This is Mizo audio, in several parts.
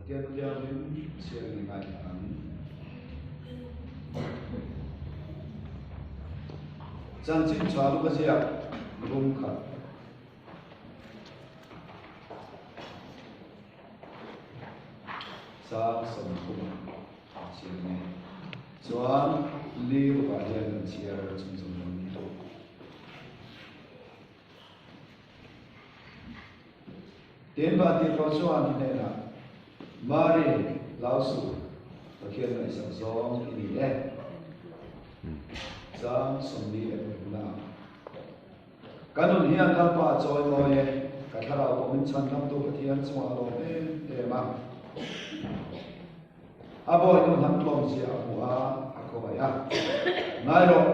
Pathian Thu Thianghlim chhiarin i ngaithla ang. Chanchin tha lu ka ziak rum khat. Chang 30 a chhiar nge. Chuan li rukah hian kan chhiar chhunzawm dawn ni. Tin, Vantirhkoh chuan i hnenah, Mari, hlau suh, Pathian ngaihsak zawng i ni e. Chang 45. Ka nun hian Lalpa a chawi mawi e, ka thlarau pawh min chhanhlamtu Pathian chungah a lawm em em a. A bawi nu hnam tlawm zia a hmu a, a khawngaih a. Ngai rawh,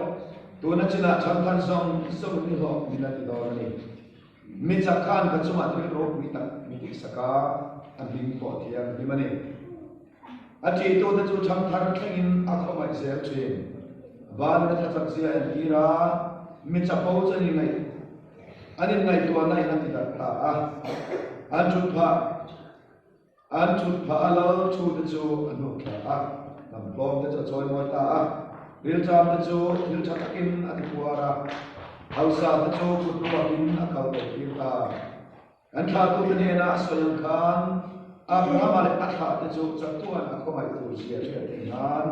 tuna chinah ṭhangthar zawng zawng in i hlawh min la ti dawn a ni. Mi chak khan ka chungah thil ropui tak mi tihsak a, a hming pawh thiang hlim a ni. A ṭihtute chu ṭhangthar thlengin a khawngaih zel ṭhin. Van in a thlachak zia a entir a, mi chapo chu an inngaih an inngaihtuahna in a ti darh ta a. An ṭhut phah an ṭhut phah a lal ṭhute chu a hnuk thla a, hnam tlawmte chu a chawimawi ta a, rilṭamte chu thil ṭha takin a ti puar a, hausate chu kut ruakin a kal bo tir ta. Kan thlahtute hnena a sawi ang khan Abrahama leh a thlahte chu chatuan a khawngaih tur zia hriat theih nan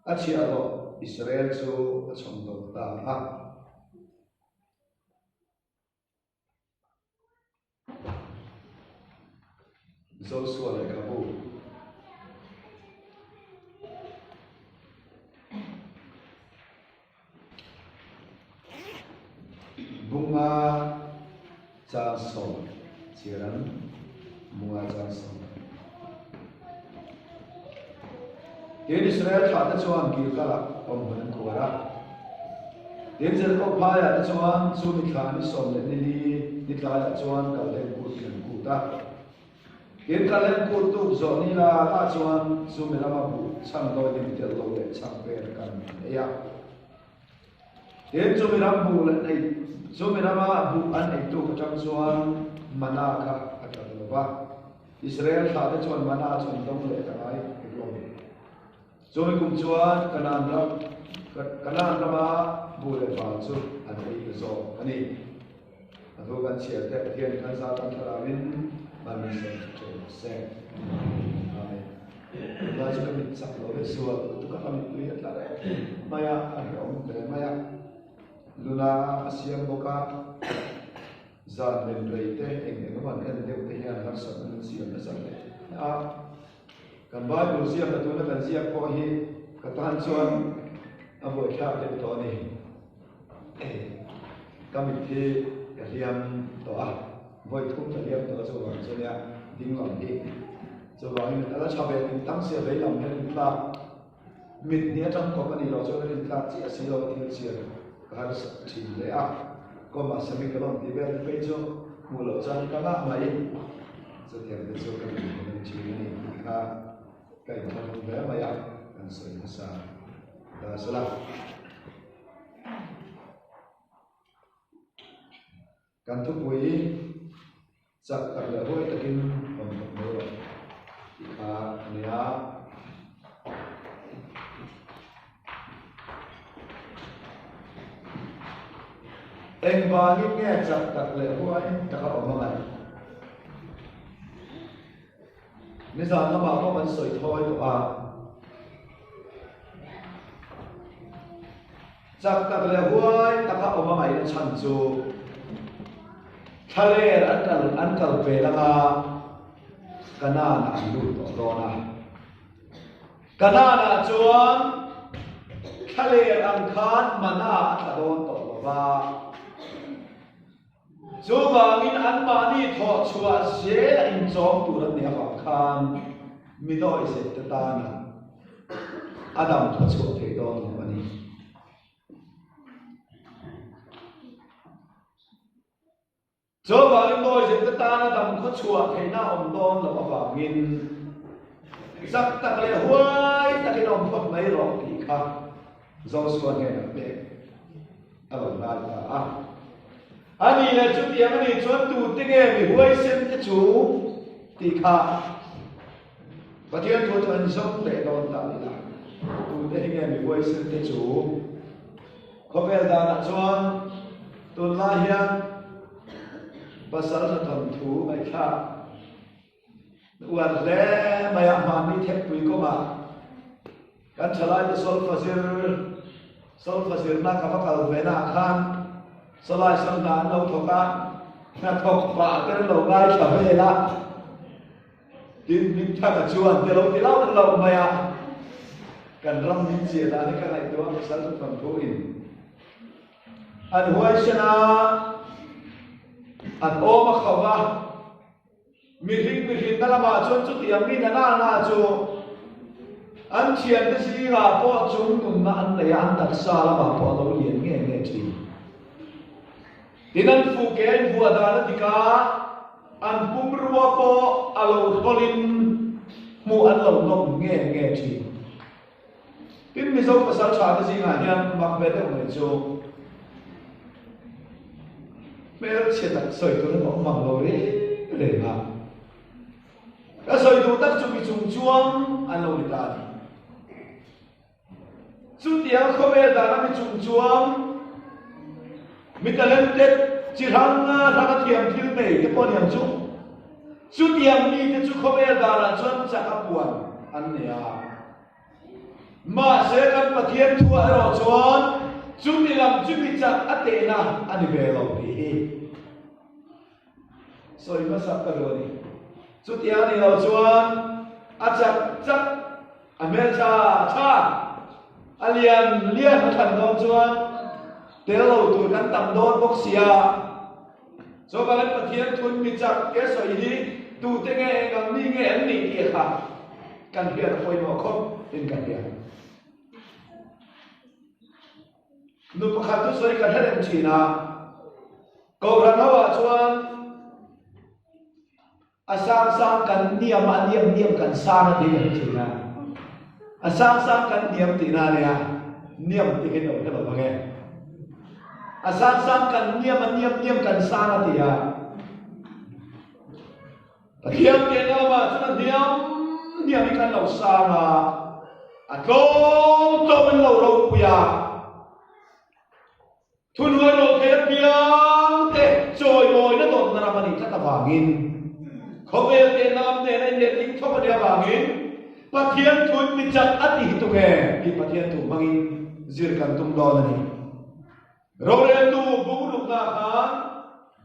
a chhiahhlawh Israel chu a chhawm dawt ta a. Josua lehkhabu. Bunga chang sawm chhiar ang Bunga chang sawm. Tin Israel thlah te chuan Gilgal-ah awm hmun an khuar a. Tin Jeriko phaiah te chuan chu mi thla ni sawm leh ni li ni tlaiah chuan Kalhlen kut in an kut a. Tin, Kaleng kut tuk zawh ni la la chuan chumi lama buh chhang dawi lim tel lo leh chhang vel kan ei a. Tin, chumi ram buh leh nei, chumi rama buh an ei tuk atang chuan mana kha a tla ta lo va. Israel thlah te chuan mana chu an dawng leh ta ngai hek lo. Chumi kum chuan Kanaan ram, Kanaan rama buh leh bal chu an ei ta zawk a ni. A thu kan chhiar te Pathian in kan zah kan thlarau in man min sawm chu ṭhei rawh se. Amen. Tunlai chu ka mit chak lo leh sual lutuk a, ka mittui a tla reng mai a, a hrehawm hle mai a. Luna a siam bawk a, zan men rei te eng eng emaw an en deuh te hian harsatna min siam nasa hle a. Kan Bible ziak a tuna kan ziak pawh hi ka tan chuan a buaithlak deuh tawh a ni. Ka mit hi ka hliam tawh a, vawi thum ka hliam tawh a chuvang chu nia ding lam hi. Chuvangin mit a la tha ve ting tang sia vei lam hian in tlak mit hnih atang kawp a nih loh chuan a rin tlak chiah si lo a thil chhiar ka harsat thin hle a. Kawmah semicolon tih vel te phei chu hmuh loh chuan ka ngah mai. Chutiang te chu ka mit hmuh a ni thin a ni tih kha ka inthlahrung hle mai a, kan sawi hmasa ta sela. Kan thupui chak tak leh huai takin awm tawh mai rawh tih kha a ni a. Engvangin nge chak tak leh huai taka awm a ngaih? Nizan lamah pawh kan sawi thawi tawh a. Chak tak leh huai taka awm a ngaihna chhan chu thlaler an kal an kal ve langa Kanaan ah an lut tawh dawn a. Kanaan ah chuan thlaler ang khan mana a tla dawn tawh lo va. Chuvangin anmahni thawh chhuah zel a inchawm tur an nih avang khan mi dawihzep te tana a dam thaw chhuah thei dawn lo a ni. Chuvangin dawihzep te tana dam khaw chhuah theihna a awm dawn loh avangin zak tak leh huai takin awm phawt mai rawh tih kha Joshua hnenah pek a lo ngai ta a. A nih leh chutiang a nih chuan tute nge mi huaisen te chu tih kha Pathian thu chu an zawng leh dawn ta ila, tute hi nge mi huaisen te chu? Khawvel danah chuan tunlai hian pasal tha thawnthu ngaihthlak uar hle mai a, hmanni thekpui kawngah kan thalaite solfa zir solfa zirna ka va kal ve naah khan sawlai sawn hna an lo thawk a, hnathawk pah te an lo ngaithla vel a. Tin, Hmingthanga chuan ti lo ti lauh lauh mai a, kan ram min chiah dan hi ka ngaihtuah a, pasal chu thawnthu in an huaisen a, an awm a khauh a, mihring mihrinna lamah chuan chutiang mi na na na chu an thiante zingah pawh chung nunna an nei a, an taksa lamah pawh a lo lian nge nge thin. Tin an fuh ke in vuah dan a dik a, an pumrua pawh a lo hrawlin hmuh an lo nawm nge nge thin. Tin Mizo pasal tha te zingah hian mak ve deuh mai chu hmelchhe tak sawi tur an awm mang lo reng reng a. Ka sawi duh tak chu mi chung chuang an lo ni ta a ni. Chutiang khawvel dana mi chung chuan mi talented chi hrang hranga thiam thil nei te pawh a ni ang chu. Chutiang mite chu khawvel danah chuan chak a puan an nei a. Mahse kan Pathian thuah erawh chuan chuti lam chu mi chak a tehna a ni ve lo tih hi sawi hmasak ka duh a ni. Chutiang a nih loh chuan a chak chak A hmeltha tha, a lian lian a thlan dawn chuan tel lo tur kan tam dawn bawk sia. Chuvangin Pathian thun mi chak ke sawi hi tute nge eng ang mi nge an nih tih kha kan hriat a pawimawh khawp in ka hria. Nu pakhat chu sawi ka hre reng thin a, Kohhran ho ah chuan A sang sang kan niam a, a niam niam kan sang a tih kan thin a. A sang sang kan niam tihna a nia, niam tih hi lo hre lo vang e. A sang sang kan niam a, niam niam kan sang a ti a. Pathian tehna lamah chuan a hniam hniam hi kan lo sang a, a tlawm tlawm in lo ropui a. Thuhnuai rawh thei apiang te chawimawina dawtna ram a nih tlat avangin, khawvel tehna lam nena inletling thawk a nih avangin, Pathian thuin mi chak a ti hi tunge tih Pathian thu hmangin zir kan tum dawn a ni. Roreltu bungrukna khan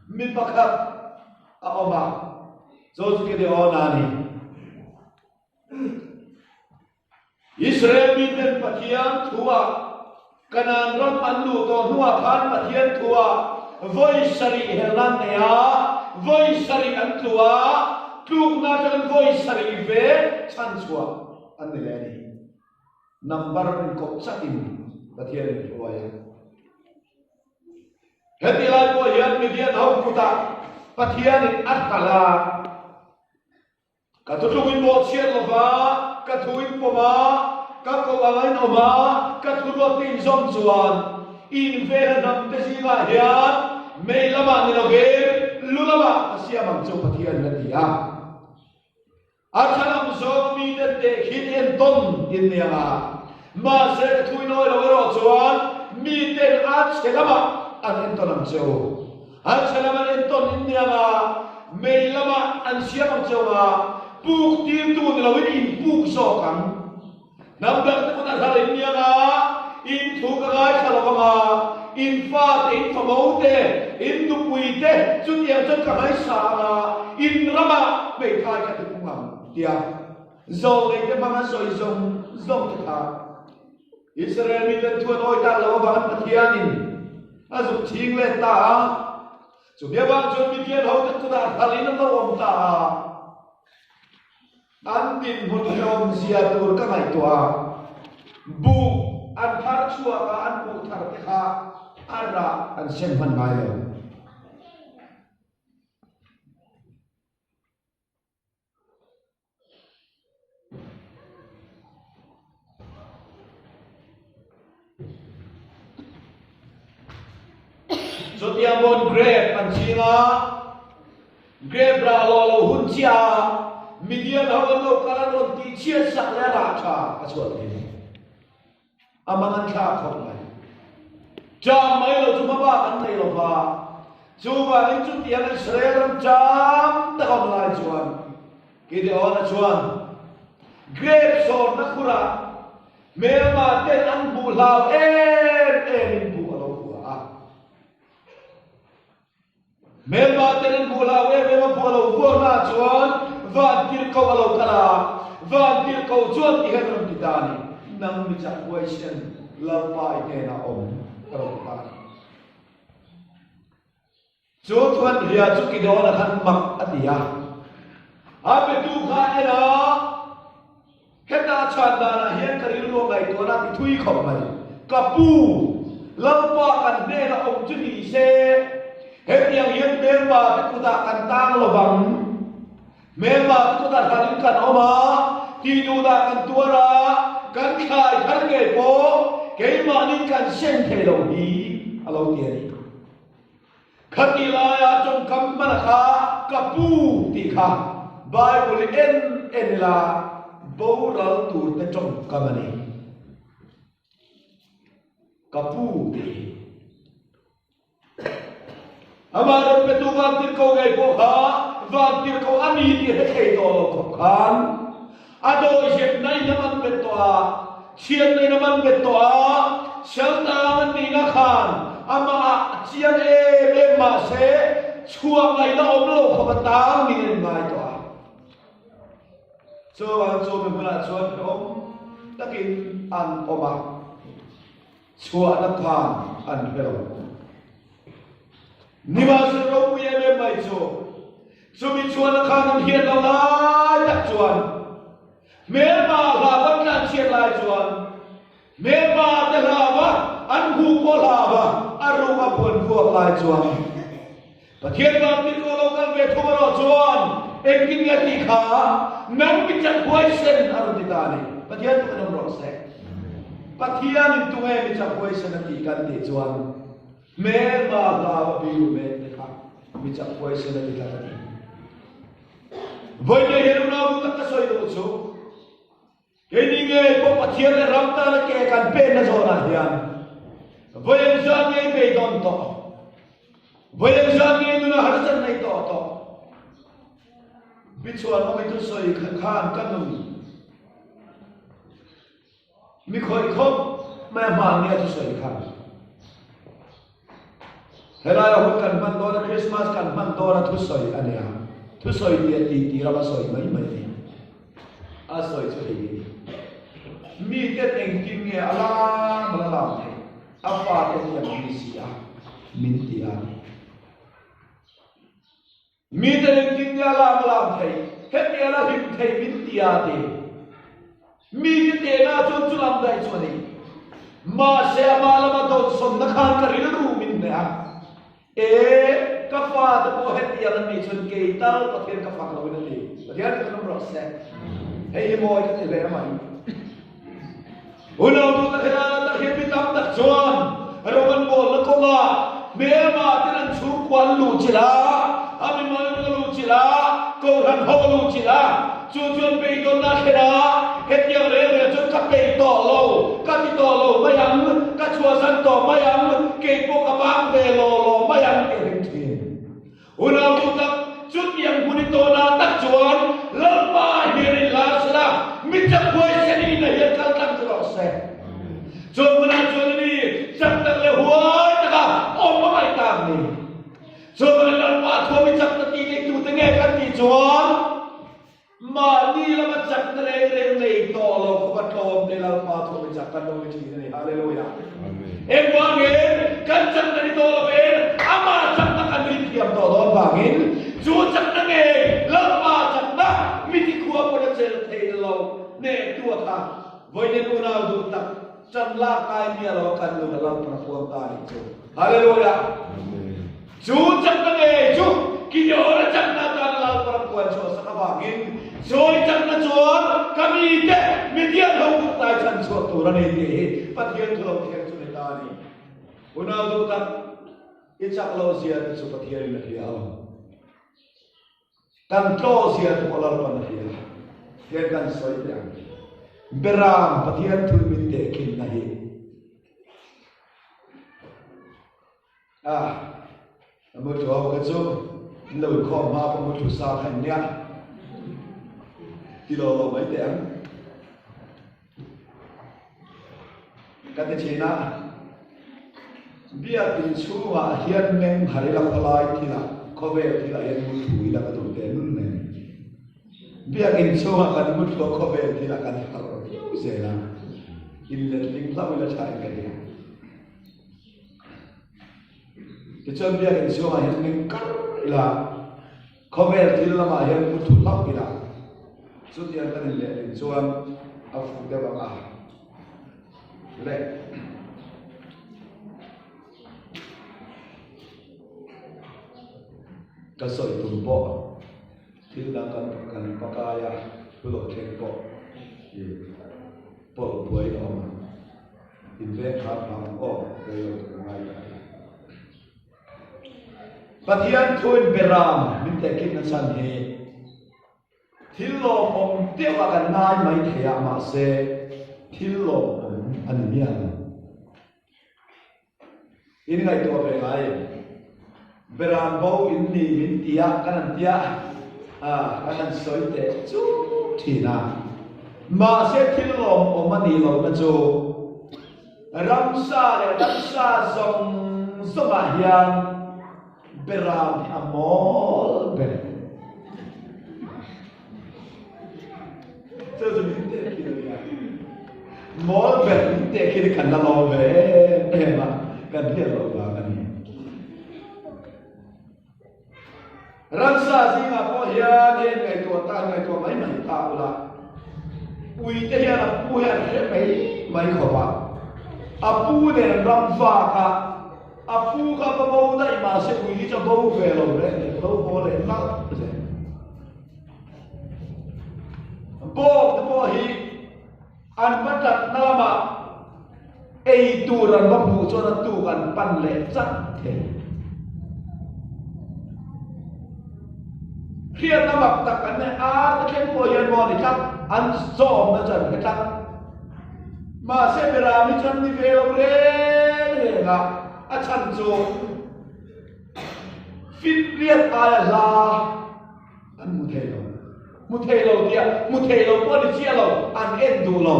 mi pakhat a awm a, chu chu Gideona a ni. Israel miten Pathian thuah Kanaan ram an luh tawh hnuah khan Pathian thuah vawi sarih helna an nei a, vawi sarih an tlu a, tlukna atangin vawi sarih ve chhanchhuah an ni leh a ni. Number inkawp chakin Pathian in hruai a. Heti lai pawh hian Midian ho kutah Pathianin a hralh a. Ka thutluk in bawhchhiat lo va, ka thu in pawm a, ka koh anga in awm a, ka thuruat te in zawm chuan in vela hnam te zingah hian mei lamah ni lovin lu lamah ka siam ang chu Pathian in a ti a. A thalam zawnga mite tehkhin entawn in ni ang a, mahse ka thu in awi lo erawh chuan miten a chhe lamah an entawn ang che u. An chhe lam an entawn in ni ang a, mei lamah an siam ang cheu a, puk tirtu ni loin in puk zawk ang. Hnam dangte pawn a hlar in ni ang a, in thu ka ngaithla lo ang a, in fate, in famo te, in nupui te chutiang chuan ka ngaihsa ang a, in ramah hmeithai ka ti pung ang, tia zawlneite hmanga sawi zawng zawng te kha. Israel miten thu an awi tak loh avangin Pathianin a zuk chhing let ta a. Chumi avang chuan Midian hote kutah hlalin an lo awm ta a. An dinhmun hlawmzia tur ka ngaihtuah a, buh an thar chhuak a, an buh thar te kha a rah an sem hman ngai lo. Chutia mawn grape an ching a, grape rah lawh lo hun chiah a. Midian ho an lo kal an rawn tih chhiat sak leh a rah tha a chhuah thei lo. A mang an thlak khawp mai. Ṭam mai lo chu hmabak an nei lo va, chuvangin chutiang Israel ram ṭam tak awm lai chuan Gideon-a chuan grape sawrna khurah hmelma ten an hmuh hlau em emin buh a lo hua a. Hmelma ten an hmuh hlau em em a buah lo vuakna ah chuan Vantirhkoh a lo kal a, Vantirhkoh chuan ti hian a rawn ti ta a ni, Nang mi chak huaisen Lalpa i hnenah awm a rawn ti ta a ni. Chu chuan ria chu Gideon-a khan mak a ti a, a petu kha a en a, Heta a chhan danah hian ka rilru a ngaihtuahna a ti thui khawp mai. Ka pu, Lalpa kan hnena awm chu ni se, hetiang hian hmelma te kutah kan tang lo vang. Hmelma te kutah hlanin kan awm a, tih duhdah kan tuar a, kan thlai thar ngei pawh keimahnin kan sen thei lo hi a lo ti a ni. Khati laia tawngkam hmana kha ka pu tih kha Bible i en en ila boral tur te tawngkam a ni. Ka pu tih hi. Amah rawn petu vantirhkoh ngei pawh kha vantirhkoh a ni tih hre thei tawh lo khawp khan A dawihzepna in a man bet tawh a, chhiatna in a man bet tawh a, Sheltang an nihna khan amah ah a chiang em em mahse chhuah ngaihna awm lo khawp a tang niin an ngai tawh a. Chuvang chu mi hmunah chuan hrehawm takin an awm a, chhuahna khan an hre lo. Nimahsela ropui em em mai chu chumi chuan a khan an hiat lo lai tak chuan hmelma hlau an tlanchhiat lai chuan hmelma te hlau a an hmuh pawh hlau a a ruk a buan vuak lai chuan Pathian vantirhkoh lo kal ve thung erawh chuan engtin nge tih kha nang mi chak huaisen a rawn ti ta a ni. Pathian chu kan awm rawh se. Pathianin tunge mi chak huaisen a tih kan tih chuan Hmelma hlau a biru mek te kha mi chak huaisen a ti tlat a ni. Vawiin hian unau duh tak ka sawi duh chu, keini ngei pawh Pathian leh ram tana ke kan penna zawnah hian vawi engzat ngei beidawn tawh, vawi engzat ngei nuna harsat nei tawh tawh, Bichhuan awmi thusawi khan ka nun Mi khawih khawp mai a hman nia thusawi kha. Helaia hun kan hman dawn a, Christmas kan hman dawn a thusawi a nia. Thusawi tih a tih tih ram a sawi mai mai a ni. A sawi chu hei hi ni. Miten engtin nge a lam a la lam theih? A fate hian an ni si a, min ti a ni. Mite engtin nge a lak lak theih? Heti a la hlim theih min ti a ti. Mite tehna chuan chu lam daih chu a ni. Mahse amah lama dawnsawnna khan ka rilru min hneh a. E, ka fate pawh hetiang an nih chuan kei tal Pathian ka fak loin a ti. Pathian ka hnam rawh se. Hei hi mawi ka ti hle mai. Unau tak hian tak hian mi tam tak chuan ro an bawlna kawngah hmelma ten an chhungkua an luh chilh a, a mimal nun a luh chilh a, kohhran ho a luh chilh a, chu chuan beidawnna a thlen a, hetiang reng reng chuan ka peih tawh lo, ka ti tawh lo mai ang, ka chhuahsan tawh mai ang, kei pawh ka bang ve law law mai ang tih a ring thin. Unau duh tak, chutiang hmun i tawnah tak chuan Lalpa hian in lar se la, mi chak huaisen in a hian kal tlang chu rawh se. Chu hmunah chuan a ni chak tak leh huai taka awm a ngaih tak ni. Chuan Lalpa thua mi chak ta tih neitute nge kan tih chuan, Mahni lama chakna reng reng nei tawh lo khawp a tlawm te Lalpa thu mi chak kan lo ni thin a ni. Hallelujah. Engvangin kan chakna ni tawh lovin Amah chakna kan rin thiam tawh dawn vangin chu chakna ngei Lalpa chakna miti khua pawn a chelh thei lo hnehtu a kha vawiin unau duh tak Chan lak ai mi a lo kan nun a Lalpan a puang ta a nih chu. Hallelujah. Chu chakna ngei chu Gideon-a chakna atana Lalpan a puan chhuah sak avangin chawi chakna chuan ka mite Midian ho kuttai chhan chhuah tur a ni tih hi Pathian thu lo thleng chu ni ta a ni. Unau duh tak, i chak loh zia te chu Pathianin a hria ang. Kan tlaw zia te pawh Lalpan a hria. Hian kan sawi teh ang. Beram Pathian thul min tehkhinna hi. A, a mutlu ho kha chu in lo inkhawm hma pawh mutlu sa kha in nia. Ti lo lo mai teh ang. Ka ti thin a, Biakin chhungah hian meng har ila khawlai thilah, khawvel thilah hian mutlu ila ka duh teh nun nen. Biakin chhungah kan mutlu a khawvel thilah kan harh viau zel a, inletling hlauh ila tha in ka ring. Tichuan biakin chhungah hian meng kar ila khawvel thil lamah hian mu thu hlauh ila chutiang kan inlehlin chuan a fuh deuh ang a le. Ka sawi tum pawh thil dang kan kan pakai a thu lo thleng pawh i pawlh buai a awm a. Inveng hram hram ang aw, rei lo tur a ngai ta a. Pathian thuin beram min tehkhinna chhan hi thil lawmawm deuh a kan ngai mai thei a, mahse thil lawmawm a ni miah lo. In ngaihtuah ve ngai em? Beram bo in ni min ti a, kan han tia a, kan han sawi teh chuk thin a. Mahse thil lawmawm a nih lohna chu ramsa leh ramsa zawng zawngah hian beram hi a mawl ber. Chu chu min teh khi a nia. Mawl ber min teh khi kan la lawm ve em em a, kan hriat loh vang a ni. Ramsa zingah pawh hian hei ngaihtuah ta ngaihtuah mai mai ta ula. Ui te hian a pu hian hre mai mai khawp a. A pu nen ram vak a, a pu kha va bo daih mahse ui hi chu a bo ve lo reng reng, lo haw leh nalh zel. Bawk te pawh hi an va tlatna lamah ei tur an va hmuh chuan a tuk an pan leh chat thei. Hriatna mak tak an nei, ar te thleng pawh hian maw ni tlat, an zawmna chu an hre tlat. Mahse Beram hi chuan ni ve lo reng reng a, a chhan chu finriat aia hla An hmu thei lo. Hmu thei lo tia hmu thei lo pawh a ni chiah lo, an en duh lo.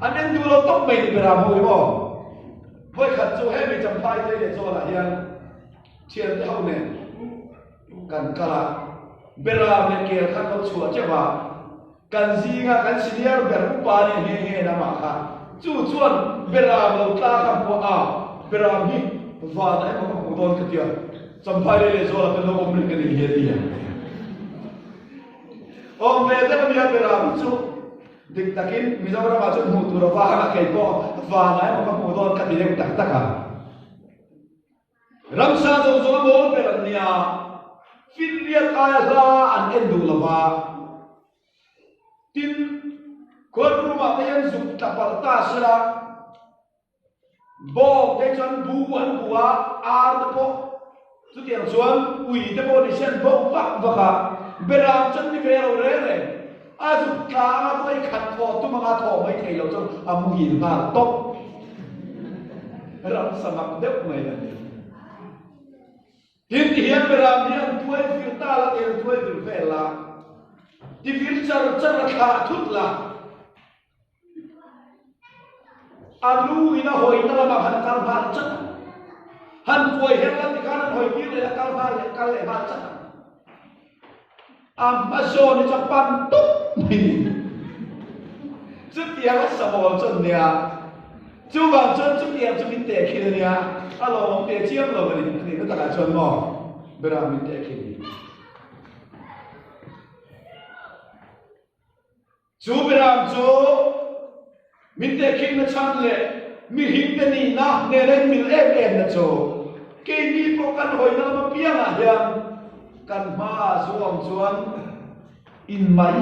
An en duh lo tawp mai ni Beram ho hi maw. Vawikhat chu hemi Champhai tlei leh zawlah hian thiante ho nen kan kal a, Beram leh kel khan lo chhuah teuh a, Kan zinga kan senior ber upa nih nghe nghe lamah kha chu chuan Beram lo tla kha hmuah a, Beram hi vanah emaw ka hmuh dawn ka tia, Champhai leh lehzualah kan lo awm reng a nih hi a ti a. Awm ve deuh a nia Beram hi chu dik takin Mizoramah chuan hmuh tur a vang a, kei pawh vanah emaw ka hmuh dawn ka ti deuh tak tak a. Ramsa zawng zawng a mawl ber an nia, finriat aia hla an en duh lo va. Tin, court room-ah te hian zuk tla palh ta sela, bawk te chuan bu an bu a, ar te pawh chutiang chuan ui te pawh ni se an bawk vak vak a, beram chuan ni ve lo reng reng. A zuk tla anga vawi khat thawh tum anga thawh mai thei lo chuan a muhil nghal tawp. Ramsa mak deuh mai a ni. Tin, tihian Beram hi an tuai vir ta la, tihian tuai vir vel la, ti vir char char a thlah thut la. A lu in a hawina lamah han kal nghal chat ang. Han kuai her la tikhan an hawi tir leh a kal nghal leh kal leh nghal chat ang. A hma zawn hi chu a pan tup mai ni. Chutiang a samawl chu an nia. Chuvang chuan chutiang chu min teh khin a nia. A lawmawm teh chiang lo a ni. A nihna takah chuan maw berah min teh khin ni. Chu Beram chu min tehkhinna chhan leh mihringte nihna nena inmil em emna chu keini pawh kan hawina lam apiangah hian kan hmaah zu awm chuan in mai,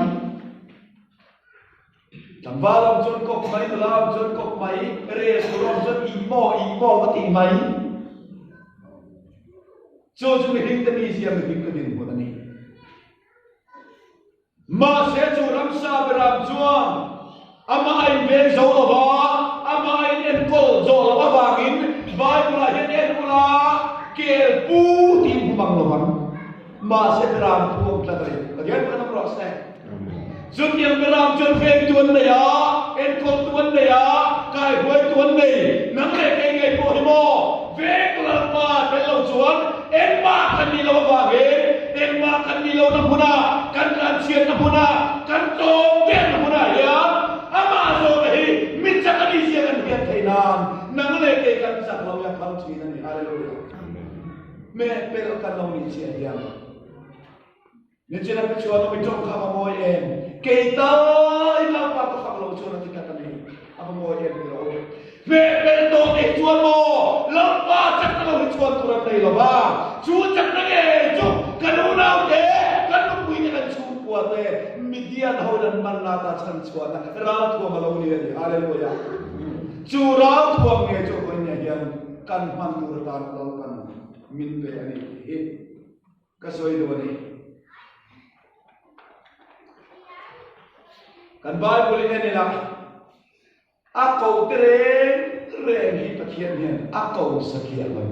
tlangval awm chuan kawp mai, nula awm chuan kawp mai, rel tur awm chuan ih maw ih maw va tih mai. Chu chu mihringte mizia mihringte dinhmun a ni. Mahse chu ramsa beram chuan amah a inveng zo lo va, amah a inenkawl zawh loh avangin Bible-ah hian en ula, kel pu tiin hmu mang lo vang. Mahse beram pu ang tlat a ni. Pathian pawh an awm rawh se. Chutiang beram chuan vengtu an nei a, enkawltu an nei a, kaihruaitu an nei. Nang leh kei ngei pawh hi maw? Veng Lalpa tel lo chuan engmah kan nih loh avangin engmah kan nih lohna hmunah, kan tlanchhiatna hmunah, kan tlawm verna hmunah hian amah zawhna hi mi chak a nih zia kan hriat theih nan nang leh kei kan chak lo hi a phal thin a ni. Hallelujah. Mehpelh kan lo nih chiah hian. Nichina pi chuan a mi tawng kha a va mawi em? Kei tai Lalpa ka fak lo chuan a ti tlat a ni. A va mawi em tih rawh u. Hmehbel tawh te hi chuan maw Lalpa chakna lo hi chuan tur an nei lo va, chu chakna ngei chu kan unau te, kan nupui te, kan chhungkua te Midian hoin an man lata chhan chhuahna ralthuam a lo ni a ni. Hallelujah! Chu ralthuam ngei chu vawiin hian kan hman tur atan Lalpan min pe a ni tih hi. Ka sawi duh a ni. Kan Bible in en ila, a ko te reng reng hi Pathian hian a ko satliah lo.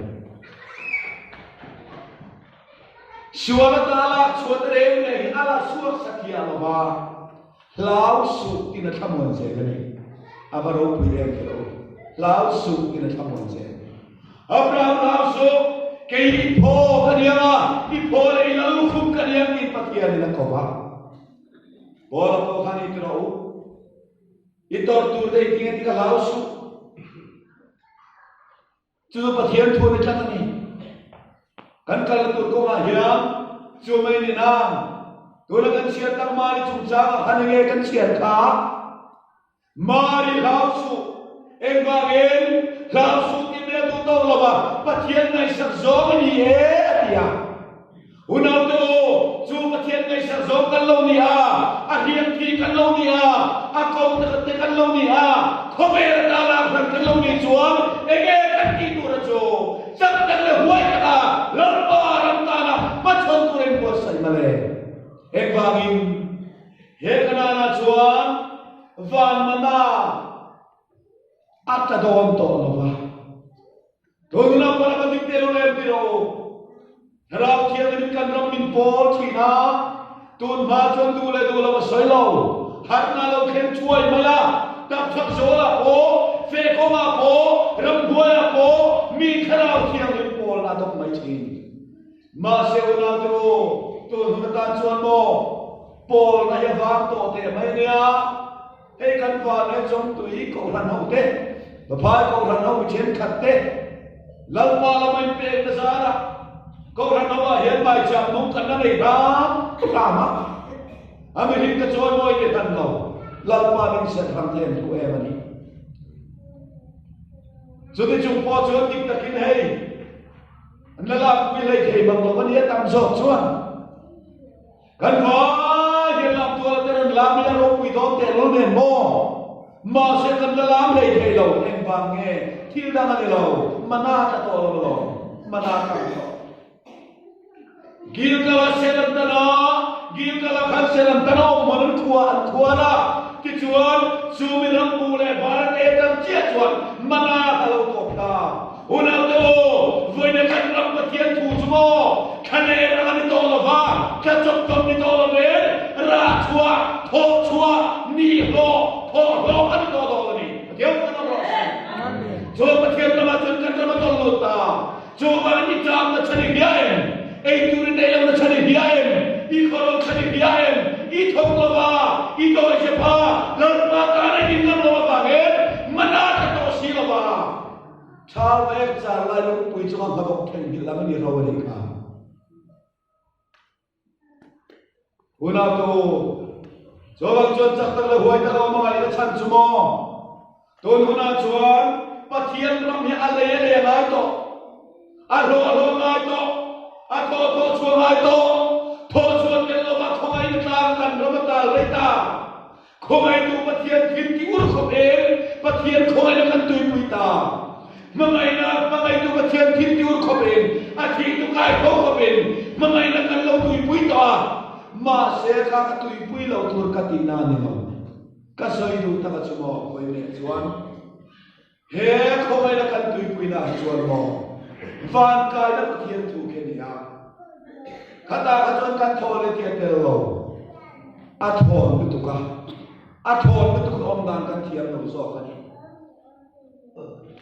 Sual ata lak chhuah te reng reng hi a la chhuak satliah lo va, hlau suh tin a thlamuan zel a ni. A va ropui em kher u. Hlau suh tin a thlamuan zel. Abraham hlau suh, kei i phaw ka niang a, i phaw leh i lal lukhum ka niang tiin Pathianin a ko va. Paula pawh khan i ti rawh u, i tawrh tur te i ti nge ti ka hlau suh. Chu chu Pathian thu a ni tlat a ni. Kan kalna tur kawngah hian chu mai ni nang, tuna kan chhiar tak Mari chungchangah khan enge kan chhiar kha? Mari hlau suh, engvangin hlau suh tih mai a duh tawk lo va, Pathian ngaihsak zawng i ni e a ti a. Unaute u, chu Pathian ngaihsak zawng kan lo ni a, a hliam thi kan lo ni a, a ko te kan lo ni a, khawvel ata lak hran kan lo nih chuan enge kan tih tur a chu? Chak tak leh huai taka Lalpa ram tana hmachhawn tur a inbuatsaih mawle. Engvangin he Kanaan-ah chuan van mana a tla dawn tawh lo va. Tunlai pawh a dik te lo lem ti rawh u. Thlarau Thianghlim kan ram min pawl thin a, tun hma chuan duh leh duh lo a sawi lo. Harhna lo thleng thuai mai a, tapchhak zawlah pawh, fe kawngah pawh, ramhnuaiah pawh mi Thlarau Thianghlim pawl a dawk mai thin. Mahse unaute u, tun hun atan chuan maw pawlna hi a vang tawh teh mai nia. Hei kan van leh Chawngtui Kohhran ho te, Vaphai Kohhran ho mi thenkhat te, Lalpa lama inpek na zarah Kohhran ho ah hian maicham nung kan la nei hram hram a, a mihring ka chawimawi te hran lo, Lalpa min serh hram te an hlu em a ni. Chuti chung pawh chuan dik takin hei an la lakpui hlei thei mang lo a nia tam zawk chuan. Kan vai hian lam tuala te rawn lam ila ropui dawn teh lul nen maw? Mahse kan la lam hlei thei lo, engvang nge? Thil dang a ni lo, mana tla tawh lo alawm, mana tlang tawh. Gilgal-a sel an tan a, Gilgal-a khan sel an tan a, awmhmun an khua an khuan a, tichuan chu mi rambu leh var an ei tan chiah chuan mana kha lo tawp ta. Unaute u, vawiin kan ram Pathian thu chu maw thlaler ang a ni tawh lo va, thla chawp chawp ni tawh lovin rah chhuah, thawh chhuah, nihlawh, thawhhlawh a ni tawh dawn a ni. Pathian kan awm rawh se. Chuan Pathian ramah chuan kan ram a tawlh lut ta. Chuvangin i ṭamna chhan i hria em? Ei tur i neih lohna chhan i hria em? I khawro chhan i hria em? I thawk lo va, i dawihzep a, Lalpa tana i din ngam lo avangin mana tla tawh si lo va. Thal mek char lai lungpui chunga hmabawk theihnghilh ang a ni ro a nih kha. Unautu, chuvang chuan chak tak leh huai tak a awm a ngaihna chhan chu maw? Tun hunah chuan Pathian ram hi a lei a lei a ngai tawh, a hlawh a hlawh ngai tawh, a thawh a thawh chhuah ngai tawh, thawh chhuah tel lova khawngaihna tlang kan ram a tal rei ta. Khawngaihtu Pathian thil ti ur khawp em? Pathian khawngaihna kan tuipui ta. Hmangaihna hmangaihtu Pathian thil ti ur khawp em? A thih tu kai tho khawp em? Hmangaihna kan lo tuipui tawh a. Mahse kha ka tuipui lo tur ka tihna a ni lo. Ka sawi duh tak a chu maw? Khawi leh chuan he khawngaihna kan tuipuina ah hi chuan maw van kaina Pathian thu khi a ni a. Khatah kha chuan kan thaw leh tih a tel lo. A thawn lutuk a. A thawn lutuk awm dan kan thiam lo zawk a ni.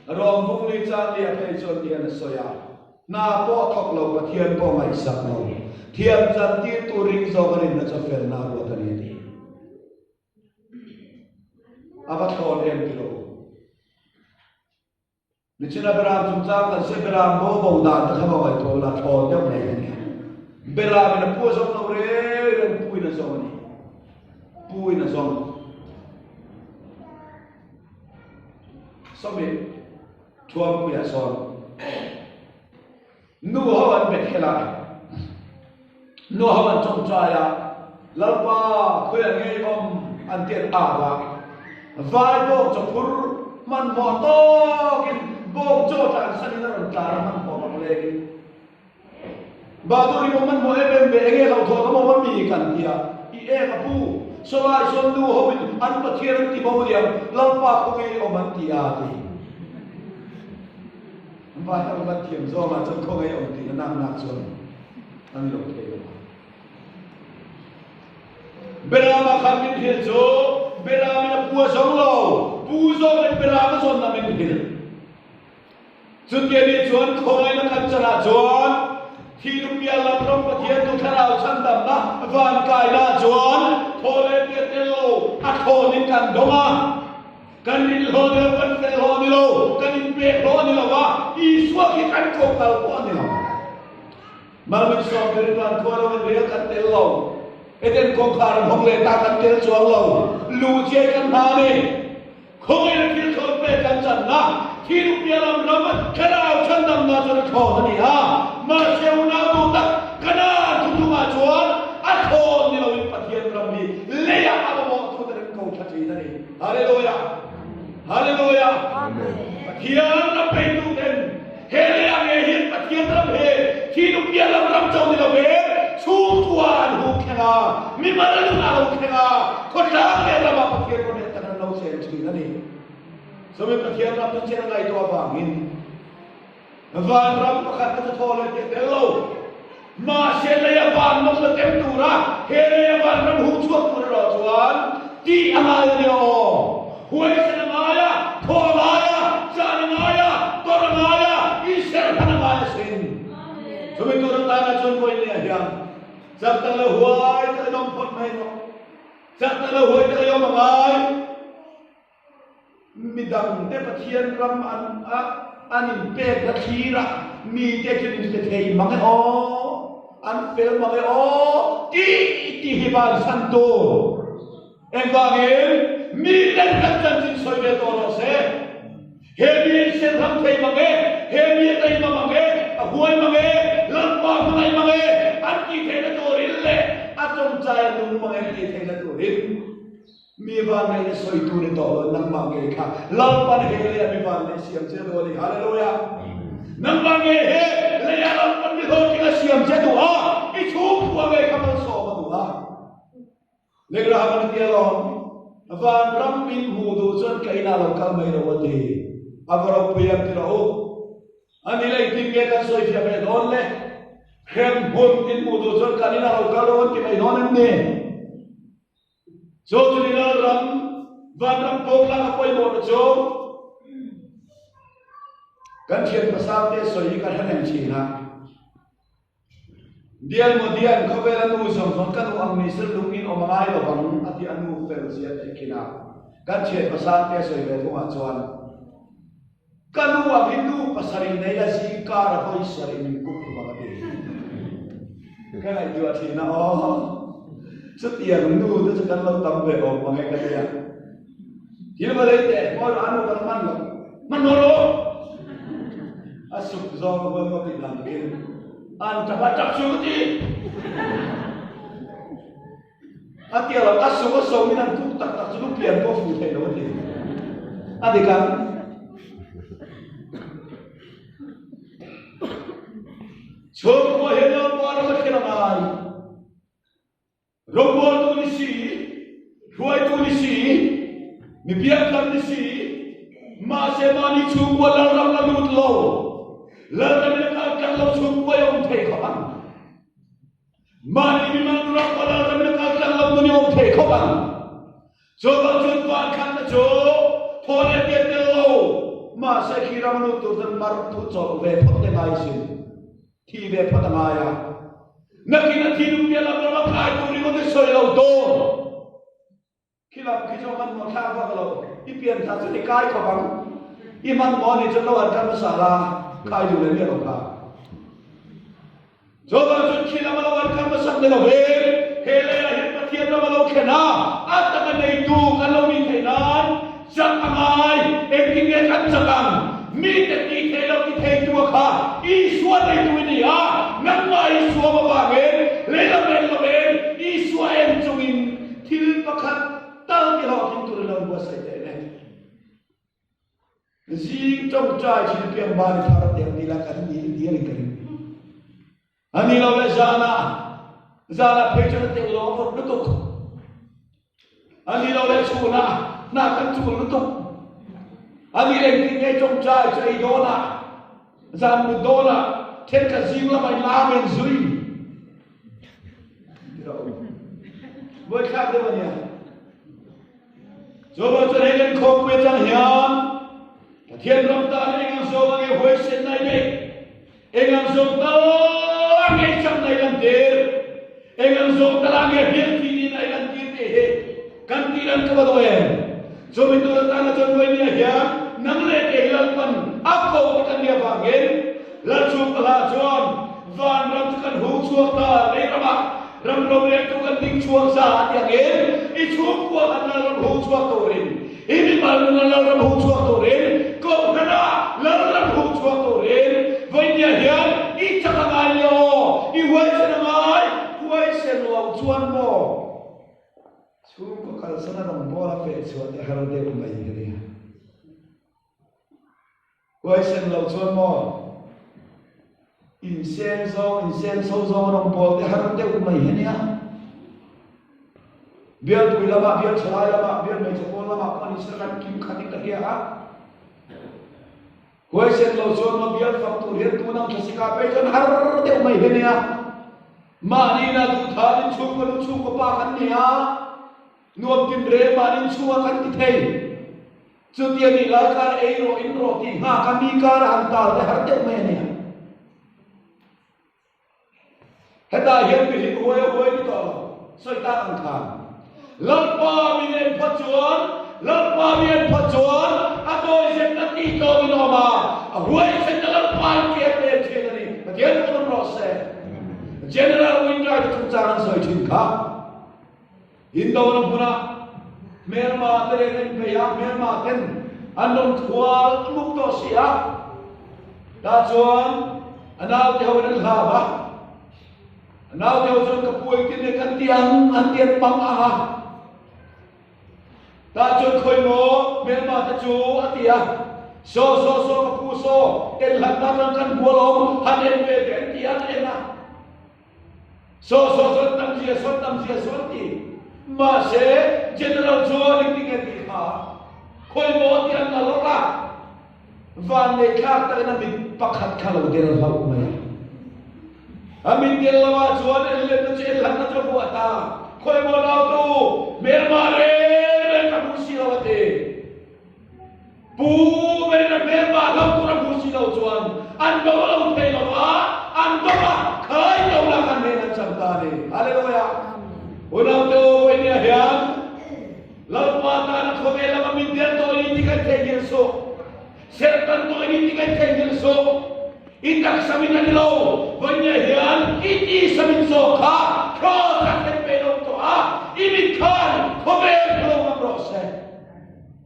Rom bung li chang li a phei chuan ti hian a sawi a, Hna pawh thawk lo, Pathian pawh ngaihsak lo, thiam chan tir tur ring zawk a rinna chu felna a ruat a ni a ti. A va thlawn em ti lo. Nichina Beram chungchang kan hria Beram bo bo dan te kha va ngaihtuah ula thlawn deuh mai a nia. Beram in a pu a zawng lo reng reng pu in a zawng a ni. Pu in a zawng. Sawmi Thuampuia sawn nu ho an Bethel a, nu ho an tawngtai a, Lalpa khawiah ngei awm an ti an au a, vai bawng chaw phur hmanhmawh tawkin bawng chaw tlan sanin a rawn tlan a hmanhmawh bak lengin. Bahadur i awm an hmuh em em ve enge hlauhthawn awm awm a mi kan ti a, i ek a pu, sawlai sawn nu ho in an Pathian an ti bo liam, Lalpa khawnge i awm an ti a ti. Vai ho kan thiam zawng ah chuan khawnge i awm tih na nak nak chuan an lo thei lo a. Berama khan min hrilh chu Beram in a pu a zawng lo, pu zawk in Beram a zawn na min hrilh. Chutia ni chuan khawngaihna kan chanah chuan thiluk piah lam ram Pathian tu thlarau chhandamna van kaina chuan thaw leh piah tel lo a thawn in kan dawng a. Kan rin hlawh ni lo, kan fel hlawh ni lo, kan inpek hlawh ni lo va, Isua khi kan ko kal pawh a ni lo. Malmin sawm ber in van khua ro in rel kan tel lo. Eden kawngkhar an hawng leh ta kan tel chuang lo. Lu chiai kan hna ni. Khawngin thil thawn pek kan channa, thil upia lam ram thlarau chhandamna chuan a thawn a ni a. Mahse unau duh tak Kanaan thuthungah chuan a thawn ni loin Pathian ram hi leiah a mamawh tu tarin ko tha thin a ni. Hallelujah! Hallelujah! Pathian ram peitu ten he leiah nge hian Pathian ram he thil upia lam ram cho ni lo ve chhungkua an huk thleng a, mimal nun a lo thleng a, khawtlang leh ramah Pathian ram leh tak an lo chen thin a ni. Chumi Pathian ram chu chen a ngaihtuah avangin vanram pakhat na chu thaw leh tih a tel lo. Mahse leia van nawm la tem tura he leia vanram huh chhuak tur erawh chuan tih a ngai a nia aw. Huaisen a ngai a, thaw a ngai a, chan a ngai a, tawrh a ngai a, inserhlan a ngai asin. Chumi tur atana chuan vawinia hian chak tak leh huai tak in awm phawt mai rawh. Chak tak leh huai tak i awm a ngai. Midangte Pathian ram an a an inpek na thlir a, mite chu an inpe thei mang e aw, an fel mang e aw tih tih hi bansan tur. Engvangin miten kan chanchin sawi ve tawh rawh se. He mi a inserhlang thei mang e, he mi a taima mang e, a huai mang e, Lalpa hmangaih mang e, an tih theihna turin leh a tawngtai a nung mang e an tih theihna turin. Mi vanneihna sawi tur ni tawh lo, nangmah ngei kha Lalpan he leiah mi vanneih siam che duh a ni. Hallelujah! Nangmah ngei he leiah Lalpan mi hlawhtling a siam che duh a, i chhungkhua ngei kha malsawm a duh a. Legraham an ti alawm, vanram min hmuh duh chuan ka inah lo kal mai lo a ti. A va ropui em ti rawh u. A ni lei tin nge kan sawifiah ve dawn le? Hremhmun min hmuh duh chuan kan inah lo kal lo an ti mai dawn em ni? Chu chu ni Lalram, vanram pawng lak a pawimawhna chu kan thian pasal te sawi hi ka hre reng thin a. Dian maw dian, khawvel a nu zawng zawng ka nu ang ni sir lung in awm a ngai lo vang a ti a nu fel zia theih khin a. Kan thian pasal te sawi ve thungah chuan Ka nu ang hi nu pasarih nei la zing kar a vawi sarih min kup hlum ang a ti. Ka ngaihtuah thin a aw. Chutiang nu te chu kan lo tam ve awm mang e ka ti a. Thil va lei teh, ngawi rawh a nu ka la hman lo. Hman lo lo! A suk zawng a huan ngawt tih dan takin an tap a, tap suh ka ti. A tia lo, a so a so in an kuk tak tak chu lu pian pawh fuh thei lo a ti. A dik ang. Chhungkua hian Lalpa ram a thlen a ngai. Rawngbawltu ni si, hruaitu ni si, mi biakthar ni si, mahse mahni chhungkua lalram la lut lo, lalram in a kal tlang lo chhungkua i awm thei khawp ang. Mahni mimal ram pa lalram in a kal tlang lo nun i awm thei khawp ang. Chuvang chuan van khatna chu thaw leh pian tel lo, mahse khi ram a lut tur chuan mar thu chawlh ve phawt te ngai sin. Thi ve phawt a ngai a. Nakin a thi duh piah lam ram a kai tur ringawt i sawi lo dawn. Khi lam khi chu a hmanhmawh thlak vak lo. I pian thar chuan i kai khawp ang. I hmanhmawh a nih chuan lo han kal hmasa la, khai duh leh miah lo kha. Chuvang chuan khi lam a lo han kal hmasak ni lovin he leiah hian Pathian ram a lo thlen a, a taka neitu kan lo nih theih nan chak a ngai. Engtin nge kan chak ang? Mite tih theih lo ti theitu a kha Isua neitu i ni a, nangmah Isua avangin lei lam en lovin Isua en chungin thil pakhat tal ti hlawhtling turin lo buatsaih teh le. Zing tawngtai thil piang bani thar teh ang tila kan ni dial in ka ring. A ni lo le zanah zanah phei chuan a teuh lo a vawt lutuk. A ni lo le chhunah hna kan chul lutuk. A ni engtin nge tawngtai chu ei dawnah zan mut dawnah thenkhat zing lamah in la amen zui. Buaithlak deuh a nia. Chuvang chuan hei kan khawmpui atang hian Pathian ram tan eng ang zawng ange huaisen nai nei, eng ang zawng tal ange chak nai lantir, eng ang zawng tal ange hriat thi ni nai lantir tih hi kan tih lan ka va duh em. Chumi tur atana chuan Noemia hian nang leh kei Lalpan a ko te kan nih avangin Lalchhungpala chuan vanram chu kan hung chhuak ta lei ramah ram roreltu kan ding chhuak za a ti angin i chhungkua khan Lalram hung chhuak turin i mimal nuna Lalram hung chhuak turin kohhrana Lalram hung chhuak turin vawinia hian i chak a ngai le aw i huaisen a ngai huaisen lo chuan maw Chhungkaw kalsan a rawngbâwl a feh chhuah te har deuh mai hi a nia. Huaisen lo chuan maw inseng zawng, inseng chho zawng a rawngbâwl te har deuh mai hi a nia. Bialpui lamah, bial thalai lamah, bial hmeichhe pawl lamah pawh ni sela kan kim khat in ka hria a. Huaisen lo chuan maw bial fak tur hian tun ang thlasika phei chuan har deuh mai hi a nia. Mahni ina duhthan in chhungkaw nu chhungkaw pa kan ni a, nuam tin reng mahni in chhungah kan ti thei. Chutia nih lai khan ei rawh in rawh tih nghak a mi kar a han tal te har deuh mai a nia. Hetah hian mihring huai a huai ni tawh lo, sawi tak ang khan. Lalpa min en phawt chuan, Lalpa mi en phawt chuan a dawizemna tih tlawmin a awm a, a huaisenna Lalpa in ke a pek thin a ni. Pathian pawh awm rawh se. General Winter te chungchang an sawi thin kha. Indona hmunah hmelma te nen an inbei a, hmelma ten an rawn khual a muk tawh si a. Tah chuan a naute ho in an hlau a, a naute ho chuan ka pu engtin nge kan ti ang an ti an mang ang a. Tah chuan khawi maw hmelma te chu a ti a, Saw saw saw ka pu saw, en hlatna chuan kan hmu alawm, han en ve teh an ti a, an en a. Saw saw sawn tam zia sawn tam zia sawn ti. Mahse General chuan engtin nge tih kha khawi maw ti an la lawk a, vanneih thlak takin a mit pakhat kha lo del hlauh mai a. A mit del lo ah chuan en letna chu en hlatna chu a vuah ta, khawi maw nautu hmelma reng reng ka hmu si lo a ti. Pu berin a hmelma hlauh tur a hmuh si lo chuan an do lo thei lo va, an do a, khai to lak an hnen an chang ta a ni. Hallelujah! Unaute aw vawinia hian Lalpa tana khawvel lama min der tawh i ni ti kan theihnghilh suh. Serhtan tawh i ni ti kan theihnghilh suh. I taksa min a ni lo, vawinia hian i tisa min zawk kha Kraws ah khen pe lo tawh a, i mit khan khawvel hmu lo ngam rawh se.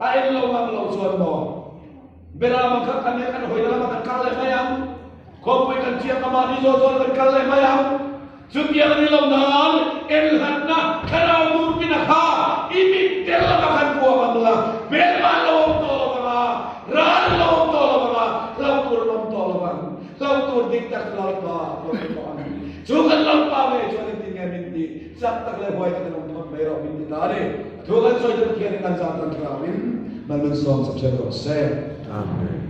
A en lo ngam lo chuan maw Beram kha kan he kan hawina lamah kan kal leh mai ang, khawpui kan chiang a mahni zawl zawl kan kal leh mai ang. Chutiang a ni lo nan enhlatna thlarau durpina kha i mit tel lamah khan buang ang la, hmelma an lo awm tawh lo vang a, ral an lo awm tawh lo vang a, hlo tur an awm tawh lo vang. Hlo tur dik tak Lalpa lo ni tawh ang. Chu kan Lalpa ngei chuan engtin nge min tih? Chak tak leh huai takin awm phawt mai rawh min ti ta a ni. A thu kan sawi te Pathianin kan zah tan thlarauin mal min sawm chak ṭheuh rawh se. Amen.